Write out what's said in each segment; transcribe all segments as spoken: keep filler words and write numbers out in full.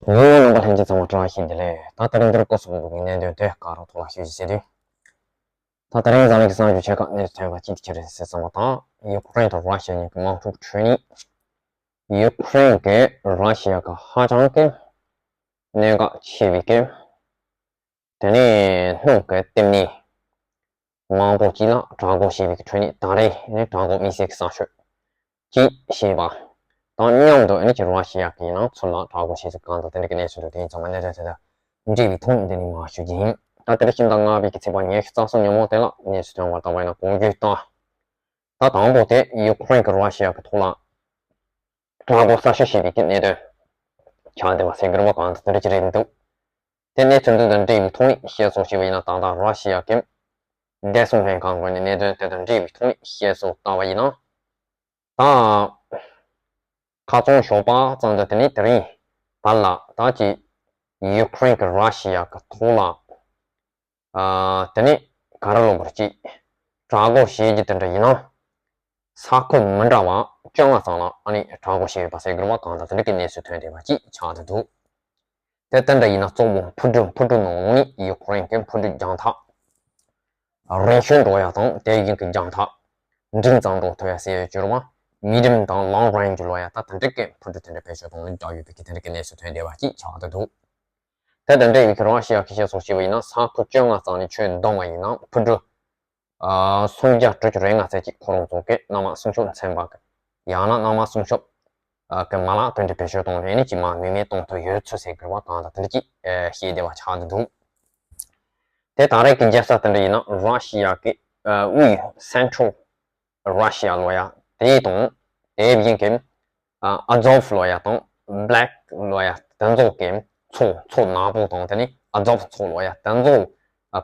ཡོང་ཡོང་རྣམ་པ་ལྷན་རྒྱས་ཚང་མ་བཀྲ་ཤིས་བདེ་ལེགས། ད་ད་རིང་འདིར་སྐོར་སོགས་འདུག་གི་གནད་དོན་དེ་ག་རང་ཐོག་ལ་ཞུ་ཞིག་ཟེར་དུས། ད་ད་རིང་འཛམ་གླིང་གི་གསར་འགྱུར་ཆེ་ཁག་གནས་ཚུལ་ཐོན་པ་གཅིག་དེ་ཅི་རེད་ཟེར་བསམ་པ་དང་། ཡུཀ་རེན་དང་ར་ཤི་ཡ་གཉིས་ཀྱི་དམག་འཁྲུག་ཁྲོད་ནས། ཡུཀ་རེན་གྱིས་ར་ཤི་ཡ་གི་ཧ་ཅང་གི་གནད་འགག་ཆེ་བའི་གི། དེ་ནས་སྣུམ་གྱི་ལྟེ་གནས་མང་པོ་ཅིག་ལ་དྲག་རྒོལ་བྱས་པའི་ཁྲོད་ནས་ད་རེས་ནི་དྲག་རྒོལ་དམིགས་བསལ་གྱི་གསར་ཤོག་ཅིག་བྱས་པ་དང་མཉམ་དུ་ནི་ཅིག་ར་ཤི་ཡ་གི་ནང་ཚུར་ལ་དྲག་རྒོལ་བྱས་ཚུལ་གང་དང་དེ་འདྲ་གི་གནས་ཚུལ་འདུག་དེ་ཡིན་ཙང་མ་གནད་དོན་དེ་དང་འབྲེལ་བའི་ཐོག་ནས་འདི་ནས་མར་ཞུ་རྒྱུ་ཡིན། ད་དེ་རིང་ཕྱི་ཟླ་ལྔ་པའི་གི་ཚེས་པ་ཉི་ཤུ་རྩ་གསུམ་ཉིན་མོ་དེ་ལ་གནས་ཚུལ་ཐོན་པ་ལྟ་བུ་ཡིན་ན་གོང་བརྗོད་ལྟར། ད་དང་པོ་དེ་ཡུཀ་རེན་གྱིས་ར་ཤི་ཡ་གི་ཐོག་ལ་དྲག་རྒོལ་གསར་ཤོག་བྱས་པའི་གི་གནད་དོན་ཆགས་བསྡད་པ་ཟེར་དགོས་རེད་པ། གང་དང་དེ་འདྲ་ཅིག་རེད་འདུག་དེ་གནས་ཚུལ་འདི་དང་འབྲེལ་བའི་ཐོག་ནས་བཤད་སོགས་བྱས་པ་ཡིན་ན། ད་ལྟ་ར་ཤི་ཡ་གི་བདེ་སྲུང་ལྷན་ཁང་ངོས་ནས་གནད་དོན་དེ་དང་འབྲེལ་བའི་ཐོག་ནས་བཤད་སོགས་བཏང་བ་ཡིན་ན། ད་ཁ་སང་ཞོགས་པ་ཙམ་དུ་དེ་ནས་དེ་རིང་བར་ལ་ད་ཅིག་ཡུཀ་རེན་གྱིས་ར་ཤི་ཡ་གི་ཐོག་ལ། ཨ། དེ་ནས་ག་རེ་ལབ་དགོས་རེད། ཅིག་དྲག་རྒོལ་བྱེད་རྒྱུ་དེ་འདྲ་ཡིན་ན། ས་ཁུལ་མི་འདྲ་བ་བཅོ་ལྔ་ཙམ་ལ་ཨ་ནི་དྲག་རྒོལ་བྱས་ཡོད་པ་ཟེར་དགོས་རེད་པ། གང་དང་དེ་འདྲ་གི་གནས་ཚུལ་ཐོན་བསྡད་པ་ཅིག་ཆགས་བསྡད་འདུག་དེ་དེ་འདྲ་ཡིན་ན་གཙོ་བོ་འཕུར་གྲུ། འཕུར་གྲུ་ནང་ནས་ཡུཀ་རེན་གྱི་འཕུར་གྲུ་རྒྱང་ཐག་རིང་ཤོས་འགྲོ་ཡ་དང་། དེ་བཞིན་གྱི་རྒྱང་ཐག་འབྲིང་ཙམ་འགྲོ་ཐུབ་ཡ་ཟེར་ཡ་ཅིག་ཡོད་རེད་པ། མི་ཌི་ཡམ་དང་ལོང་རེན་ཇི་ལབ་ཡ་ད་དེ་འདྲ་གི་འཕུར་གྲུ་དེ་འདྲ་བེད་སྤྱོད་གཏོང་ལེན་བྱས་ཡོད་པའི་གི་དེ་འདྲ་གི་གནས་ཚུལ་ཐོན་བསྡད་པ་ཅིག་ཆགས་བསྡད་འདུག་དེ་དང་འབྲེལ་བའི་གི་ར་ཤི་ཡ་གི་བཤད་སོགས་བྱས་པ་ཡིན་ན། ས་ཁུལ་བཅོ་ལྔ་ཙམ་ནས་ཁྱོན་བསྡོམས་པ་ཡིན་ན་འཕུར་གྲུ། ཨ། སུམ་བརྒྱ་དྲུག་ཅུ་རེ་ལྔ་ཙམ་ཅིག་ཁོ་རང་ཚོ་གིས་གནམ་དམག་སྲུང་སྐྱོབ་ཚན་པ་གི་ཡང་ན་གནམ་དམག་སྲུང་སྐྱོབ་ཨ། གི་མ་ལག་དེ་འདྲ་བེད་སྤྱོད་གཏོང་ནས་ཨ་ནི་ཅིག་མར་ནུས་མེད་གཏོང་ཐུབ་ཡོད་ཚུལ་ཟེར་དགོས་རེད་པ། གང་དང་དེ་འདྲ་ཅིག་ཨ། བཤད་བསྡད་པ་ཆགས་བསྡད་འདུག་དེ་ད་རེས་ཀྱི་རྒྱལ་ས་དེ་འདྲ་ཡིན་ན་ར་ཤི་ཡ་གི་ཨ། དབུས་སེན་ཊྲལ་ར་ཤི་ཡ་ལབ་ཡ་དེ་དང་། དེ་བཞིན་གྱི་ཨ། ཨ་ཛོབ་ལབ་ཡ་དང་བྷེ་ལེག་ལབ་ཡ་དེ་ཚོ་གི་མཚོ། མཚོ་ནག་པོ་དང་། དེ་ནས་ཨ་ཛོབ་མཚོ་ལབ་ཡ་དེ་ཚོ་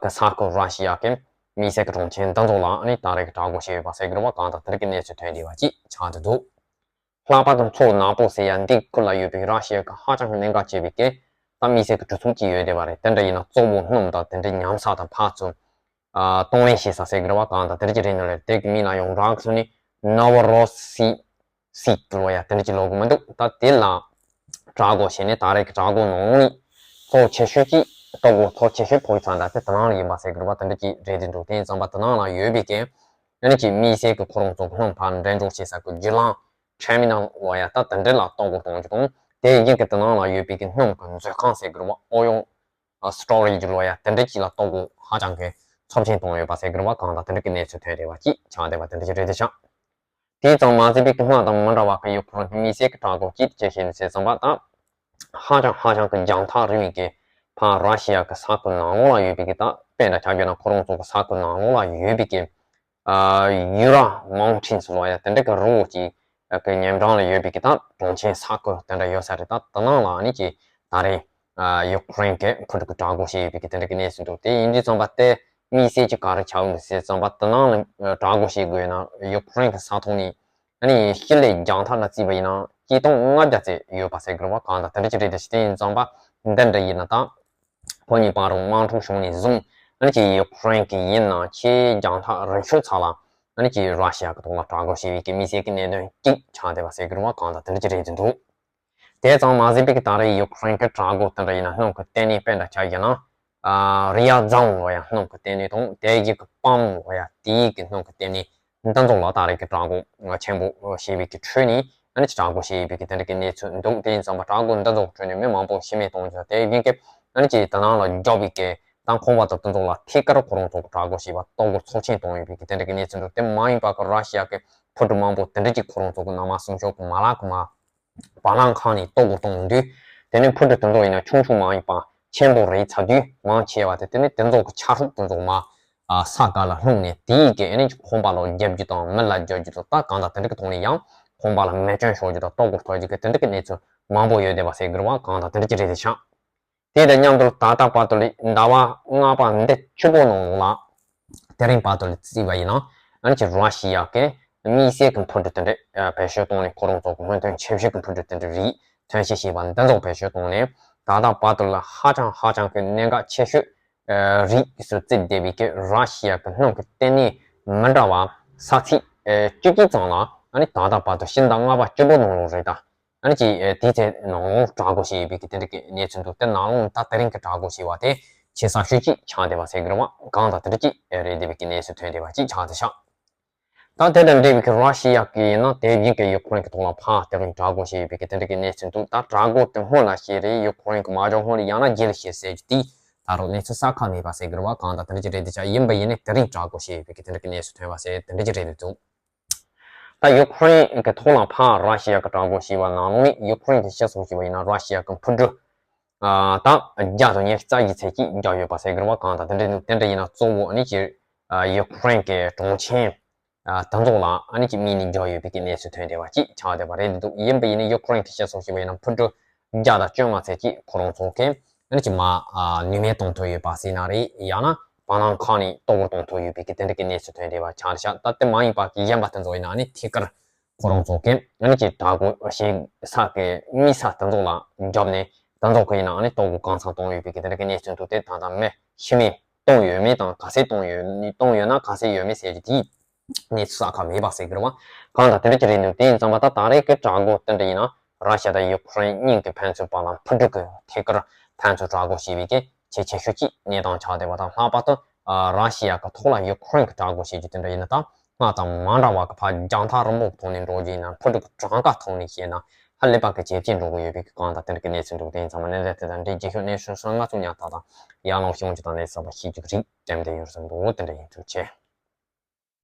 གི་ས་ཁུལ་ར་ཤི་ཡ་གི་དམིགས་བསལ་གྱི་དྲུང་ཆེན་དེ་ཚོ་ལ་ཨ་ནི་ད་རེས་ཀྱི་དྲག་རྒོལ་བྱས་ཡོད་པ་ཟེར་དགོས་རེད་པ། གང་དང་དེ་འདྲ་གི་གནས་ཚུལ་ཐོན་བསྡད་པ་ཅིག་ཆགས་བསྡད་འདུག་ལྷག་པར་དུ་མཚོ་ནག་པོ་ཟེར་ཡ་འདི་ཁུལ་ལ་ཡོད་པའི་ར་ཤི་ཡ་གི་ཧ་ཅང་གི་གནད་འགག་ཆེ་བའི་གི་ད་དམིགས་བསལ་གྱི་གྲུ་གསུམ་ཅིག་ཡོད་བསྡད་པ་རེད། དེ་འདྲ་ཡིན་ན་གཙོ་བོ་སྣུམ་དང་དེ་འདྲའི་ཉམས་ས་དང་ཕར་ཚུར་ཨ། གཏོང་ལེན་བྱེད་ས་ཟེར་དགོས་རེད་པ། གང་དང་དེ་འདྲ་ཅིག་རེད་འདུག་ལབ། དེ་གི་མིང་ལ་ཡང་འདྲ་གི་ཚུལ་ནས་ནོ་ཝོ་རོ་སི་སིག་ལབ་ཡ་དེ་འདྲ་ཅིག་ལབ་གི་མི་འདུག་ད་དེ་ལ་དྲག་རྒོལ་བྱས་ནས་ད་རེས་ཀྱི་དྲག་རྒོལ་ནང་ནས་ཚོགས་ཆེ་ཤོས་ཅིག་ལྟོ་གོས་ཚོགས་ཆེ་ཤོས་ཕོག་ཡ་ཚང་ད་དེ་དེ་ནང་ལ་ཡིན་པ་ཟེར་དགོས་རེད་པ། དེ་འདྲ་ཅིག་རེད་འདུག་དེ་ཡིན་ཙང་པ་དེ་ནང་ལ་ཡོད་པའི་གི་ཨ་ནི་ཅིག་དམིགས་བསལ་གྱི་ཁོ་རང་ཚོ་གི་སྣུམ་ཕར་འདྲེན་འཇོག་བྱེད་ས་གི་བརྒྱུད་ལམ་ཊར་མི་ནལ་ལབ་ཡ་ད་དེ་འདྲ་ལ་ལྟོ་གོས་གཏོང་རྒྱུ་དང་། དེ་ཡིན་གྱི་དེ་ནང་ལ་ཡོད་པའི་གི་སྣུམ་གྱི་མཛོད་ཁང་ཟེར་དགོས་རེད་པ། ཨོ་ཡོལ་ཨ། སི་ཊོ་རེཇ་ལབ་ཡ་དེ་འདྲ་ཅིག་ལ་ལྟོ་གོས་ཧ་ཅང་གི་ཚབས་ཆེན་བཏང་ཡོད་པ་ཟེར་དགོས་རེད་པ། གང་དང་དེ་འདྲ་གི་གནས་ཚུལ་ཐོན་བསྡད་པ་ཅིག་ཆགས་བསྡད་པ་དེ་འདྲ་ཅིག་རེད་དེ་ཤག་དེ་ཙམ་མ་ཟད་པའི་གི་སྔར་དང་མི་འདྲ་བ་གི་ཡུཀ་རེན་གྱི་དམིགས་བསལ་གྱི་དྲག་རྒོལ་ཅིག་ཅི་བྱས་ནས་ཟེར་ཙམ་པ་ད། ཧ་ཅང་ཧ་ཅང་གི་རྒྱང་ཐག་རིང་བའི་གི་ཕར་ར་ཤི་ཡ་གི་ས་ཁུལ་ནང་ལོགས་ལ་ཡོད་པའི་གི་ད་དཔེ་འདྲ་ཆ་བཞག་ན་ཁོ་རང་ཚོ་གི་ས་ཁུལ་ནང་ལོགས་ལ་ཡོད་པའི་གི་ཨ། ཡུ་ར་མའུན་ཊེན་སི་ལབ་ཡ་དེ་འདྲ་གི་རི་བོ་ཅིག་གི་ཉེ་འགྲམ་ལ་ཡོད་པའི་གི་ད་གྲོང་ཁྱེར་ས་ཁུལ་དེ་འདྲ་ཡོད་ས་རེད། ད་དེ་ནང་ལ་ཨ་ནི་ཅིག་ད་རེས་ཨ། ཡུཀ་རེན་གྱིས་འཕུར་གྲུ་གི་དྲག་རྒོལ་བྱས་ཡོད་པའི་གི་དེ་འདྲ་གི་གནས་ཚུལ་འདུག་དེ་ཡིན་དུས་ཙམ་པ་དེ་དམིགས་བསལ་གྱི་ག་རེ་ཆགས་འདུག་ཟེར་ཙམ་པ། དེ་ནང་ལ་དྲག་རྒོལ་བྱེད་དགོས་ན་ཡུཀ་རེན་གྱི་ས་ཐོག་ནས་ཨ་ནི་སྤྱི་ལེ་རྒྱང་ཐག་ལ་བརྩིས་པ་ཡིན་ན་ཆིག་སྟོང་ལྔ་བརྒྱ་ཙམ་ཡོད་པ་ཟེར་དགོས་རེད་པ། གང་དང་དེ་འདྲ་ཅིག་རེད། དེ་ཡིན་ཙམ་པ་འདི་འདྲ་ཡིན་ན་ད་ཁོ་གཉིས་བར་དུ་དམག་འཁྲུག་བྱུང་ནས་བཟུང་ཨ་ནི་ཅིག་ཡུཀ་རེན་གྱིས་ཡིན་ན་ཆེས་རྒྱང་ཐག་རིང་ཤོས་ཚང་ལ་ཨ་ནི་ཅིག་ར་ཤི་ཡ་གི་ཐོག་ལ་དྲག་རྒོལ་བྱས་པའི་གི་དམིགས་བསལ་གྱི་གནད་དོན་གཅིག་ཆགས་བསྡད་པ་ཟེར་དགོས་རེད་པ། གང་དང་དེ་འདྲ་ཅིག་རེད་འདུག་དེ་ཙམ་མ་ཟད་པའི་གི་ད་རེས་ཡུཀ་རེན་གྱི་དྲག་རྒོལ་དེ་འདྲ་ཡིན་ན་སྣུམ་གྱི་ལྟེ་གནས་དཔེ་འདྲ་ཆ་བཞག་ན། ཨ། རི་ཡ་ཛཱན་ལབ་ཡ་སྣུམ་གྱི་ལྟེ་གནས་དང་། དེ་བཞིན་གྱི་པམ་ལབ་ཡ་དེའི་གི་སྣུམ་གྱི་ལྟེ་གནས་འདི་ཚོ་ལ་ད་རེས་ཀྱི་དྲག་རྒོལ་ཆེན་པོ་བྱས་པའི་གི་ཁྲོད་ནས་ཨ་ནི་དྲག་རྒོལ་བྱས་པའི་གི་དེ་འདྲ་གི་གནས་ཚུལ་འདུག་དེ་ཡིན་ཙང་པ་དྲག་རྒོལ་འདི་ཚོ་ཁྲོད་ནས་མི་མང་པོ་ཤི་རྨས་བཏང་ཡོད། དེ་བཞིན་གྱི་ཨ་ནི་ཅིག་དེ་ནང་ལ་འཇོག་པའི་གི་ད་ཁང་པ་དང་དེ་ཚོ་ལ་ཐད་ཀར་ཁོ་རང་ཚོ་གི་དྲག་རྒོལ་བྱས་པ་ལྟོ་གོས་ཚབས་ཆེན་བཏང་ཡོད་པའི་གི་དེ་འདྲ་གི་གནས་ཚུལ་འདུག་དེ་མ་ཡིན་པ་གི་ར་ཤི་ཡ་གི་འཕུར་གྲུ་མང་པོ་དེ་འདྲ་ཅིག་ཁོ་རང་ཚོ་གི་གནམ་དམག་སྲུང་སྐྱོབ་གི་མ་ལག་གི་མ་བ་ལང་ཁང་ནས་ལྟོ་གོས་གཏོང་དུས། དེ་ནས་འཕུར་གྲུ་དེ་ཚོ་ཡིན་ན་ཆུང་ཆུང་མ་ཡིན་པ་ཆེན་པོ་རེད་ཚར་དུས་མང་ཆེ་བ་དེ་དེ་ནས་དེ་ཚོ་གི་ཆ་ཤས་དེ་ཚོ་མར་ཨ་ས་ག་ལ་ལྷུང་ནས་དེའི་གི་ཨ་ནི་ཁང་པ་ལ་རྒྱབ་རྒྱུ་དང་མི་ལ་རྒྱབ་རྒྱུ་དང་ད་གང་དང་དེ་འདྲ་གི་ཐོག་ནས་ཡང་ཁང་པ་ལ་མེ་སྐྱོན་ཤོར་རྒྱུ་དང་ལྟོ་གོས་ཐོར་རྒྱུ་གི་དེ་འདྲ་གི་གནས་ཚུལ་མང་པོ་ཡོད་བསྡད་པ་ཟེར་དགོས་རེད་པ། གང་དང་དེ་འདྲ་ཅིག་རེད་དེ་ཤག་དེ་དང་མཉམ་དུ་ད་ལྟ་བར་དུ་ལ་ཟླ་བ་ལྔ་པ་འདི་བཅུ་པོ་ནང་ལོགས་ལ་དེ་རིང་བར་དུ་ལ་བརྩིས་པ་ཡིན་ན་ཨ་ནི་ཅིག་ར་ཤི་ཡ་གི་དམིགས་བསལ་གྱི་འཕུར་གྲུ་དེ་འདྲ་ཨ་བེད་སྤྱོད་བཏང་ནས་ཁོ་རང་ཚོ་གི་སྔོན་ཐོན་ཆེ་ཤོས་ཀྱི་འཕུར་གྲུ་དེ་འདྲ་རིགས་ཐོན་སྐྱེད་བྱས་པ་འདི་ཚོ་བེད་སྤྱོད་བཏང་ནས་ད་ལྟ་བར་དུ་ལ་ཧ་ཅང་ཧ་ཅང་གི་གནད་འགག་ཆེ་ཤོས་ཨ་རིགས་སུ་བརྩིས་བསྡད་པའི་གི་ར་ཤི་ཡ་གི་སྣུམ་གྱི་ལྟེ་གནས་མི་འདྲ་བ་ས་ཚིགས་ཨ་བཅུ་གཅིག་ཙམ་ལ་ཨ་ནི་ད་ལྟ་བར་དུ་ཕྱི་ཟླ་ལྔ་པ་བཅུ་པོ་ནང་ལོགས་རེད་ད། ཨ་ནི་ཅིག་དེའི་ཚེ་ནང་ལོགས་དྲག་དགོས་ཞེས་ཡོད་པའི་གི་དེ་འདྲ་གི་གནས་ཚུལ་འདུག་དེ་ནང་ལོགས་ད་དེ་རིང་གི་དྲག་དགོས་ཞེས་པ་དེ་ཆེ་ས་ཤོས་ཅིག་ཆགས་བསྡད་པ་ཟེར་གི་རེད་བ། གང་ལྟར་དེ་འདྲ་ཅིག་རེད་བསྡད་པའི་གི་གནས་ཚུལ་ཐོན་བསྡད་པ་ཅིག་ཆགས་བསྡད་ཤག་ད་དེ་དང་འབྲེལ་བའི་གི་ར་ཤི་ཡ་གི་ཡིན་ན་དེ་བཞིན་གི་ཡུ་ཁུ་རེན་གི་ཐོག་ལ་ཕར་དེ་རིང་དྲག་དགོས་ཞེས་ཡོད་པའི་གི་དེ་འདྲ་གི་གནས་ཚུལ་འདུག་ད་དྲག་དགོས་དེ་སྔོན་ལ་ཞེས་རེད། ཡུ་ཁུ་རེན་གི་མ་འཇོག་སྔོན་ལ་ཡང་ན་རྗེས་ལ་ཞེས་ཟེར་རྒྱུ་དེ་ད་རུང་གནས་ཚུལ་གསལ་ཁ་མེད་པ་ཟེར་གི་རེད་བ། གང་ལྟར་དེ་འདྲ་ཅིག་རེད་བསྡད་ཤག་ཡིན་པ་ཡིན་ནའི་དེ་རིང་དྲག་དགོས་ཞེས་ཡོད་པའི་གི་དེ་འདྲ་གི་གནས་ཚུལ་ཐོན་པ་ཟེར་དེ་འདྲ་ཅིག་རེད་བསྡད་འདུག་ད་ཡུ་ཁུ་རེན་གྱི་ཐོག་ལ་ཕར་ར་ཤི་ཡ་གི་དྲག་དགོས་ཞེས་པ་ནང་ལོགས་ནས་ཡུ་ཁུ་རེན་གྱི་སྤྱི་ཚོགས་ཞེས་པ་ཡིན་ན་ར་ཤི་ཡ་གི་འཕུར་གྲུ་ད་བརྒྱ་དང་ཉི་ཤུ་རྩ་བཞི་ཚད་ཀྱིས་བརྒྱབ་ཡོད་པ་ཟེར་གི་རེད་བ། གང་ལྟར་དེ་འདྲ་འདུག་དེ་འདྲ་ཡིན་ན་གཙོ་བོ་ནི་ཅིག་ཡུ་ཁུ་རེན་གྱི་གྲོང་ཁྱེར་དེ་ཚོ་ལ་ཨ་ནི་ཅིག་མི་ནི་བརྒྱབ་ཡོད་པའི་གི་གནས་ཚུལ་ཐོན་བསྡད་པ་ཅིག་ཆགས་བསྡད་པ་རེད་འདུག་ཡིན་པ་ཡིན་ན་ཡུ་ཁུ་རེན་གྱི་སྤྱི་ཚོགས་ཞེས་པ་ཡིན་ན་འཕུར་གྲུ་བརྒྱ་དང་བཅོ་ལྔ་ཚད་ཅིག་ཁོ་རང་ཚོ་གིས་ཨ་ནི་ཅིག་མར་ནུས་མེད་གཏོང་ཐུབ་ཡོད་པ་ཟེར་ན་རེད། ཡང་ན་བར་སྣང་ཁག་ནས་གཏོར་རྒོལ་གཏོང་ཐུབ་ཡོད་པའི་གི་དེ་འདྲ་གི་གནས་ཚུལ་ཐོན་བསྡད་པ་ཆགས་ཤག་ད་དེ་མ་ཡིན་པ་གི་གཞན་པ་དེ་ཚོ་ཡིན་ན་ཨ་ནི་ཐད་ཀར་ཁོ་རང་ཚོ་གིས་ཨ་ནི་ཅིག་དྲག་དགོས་ཞེས་ས་གི་མི་ས་དེ་ཚོ་ལ་བརྒྱབ་ནས་དེ་ཚོ་གི་ཡིན་ན་ཨ་ནི་གཏོར་རྒོལ་གང་འཚམ་གཏོང་ཡོད་པའི་གི་དེ་འདྲ་གི་གནས་ཚུལ་འདུག་དེ་ད་ལྟ་མི་ཤི་མེད་གཏོང་ཡོད་མེད་དང་ག་ཚད་གཏོང་ཡོད་གཏོང་ཡོད་ན་ག་ཚད་ཡོད་མེད་ཟེར་གྱི་དེའི་གནས་ཚུལ་གསལ་ཁ་མེད་པ་ཟེར་གྱི་རེད་བ། གང་ལྟར་དེ་འདྲ་ཅིག་རེད་འདུག་དེ་ཡིན་ཙང་མ་ད་ད་རེས་ཀྱི་དྲག་དགོས་དེ་འདྲ་ཡིན་ན་ར་ཤ་དང་ཡུ་ཁུ་རེན་གཉིས་ཀྱི་ཕན་ཚུན་བར་ལ་འཕུར་གྲུ་གི་ཐད་ཀར་ཕན་ཚུན་དྲག་དགོས་ཞེས་པའི་གི་ཆེས་ཆེ་ཤོས་ཀྱི་གནས་སྟངས་ཆགས་བསྡད་པ་དང་། ལྷག་པར་དུ་ར་ཤི་ཡ་གི་ཐོག་ལ་ཡུ་ཁུ་རེན་གྱི་དྲག་དགོས་ཞེས་རྒྱུ་དེ་འདྲ་ཡིན་ན་ད་སྔར་དང་མ་འདྲ་བ་གི་ཕར་རྒྱང་ཐག་རིང་པོ་གི་ཐོག་ནས་འགྲོ་རྒྱུ་ཡིན་ན་འཕུར་གྲུ་གི་གྲངས་ཀ་ཐོག་ནས་བཤད་ན་ཧ་ལས་པ་གི་ཇེ་ཆེར་འགྲོ་གི་ཡོད་པའི་གི་གང་ལྟར་དེ་འདྲ་གི་གནས་ཚུལ་འདུག་དེ་ཡིན་ཙང་མ་གནས་ཚུལ་དེ་དང་འབྲེལ་རྒྱུ་ཤོག་གནས་ཚུལ་སོགས་ང་ཚོ་ཉག་ཐག་དང་ཡར་ལངས་ཤོང་རྒྱུ་དང་གནས་ཚུལ་གསར་པ་ཤེས་རྒྱུ་གི་རིགས་དེ་འདྲ་ཡིན་ཟེར་འདུག་དེ་འདྲ་ཡིན་ཚུལ་བྱས།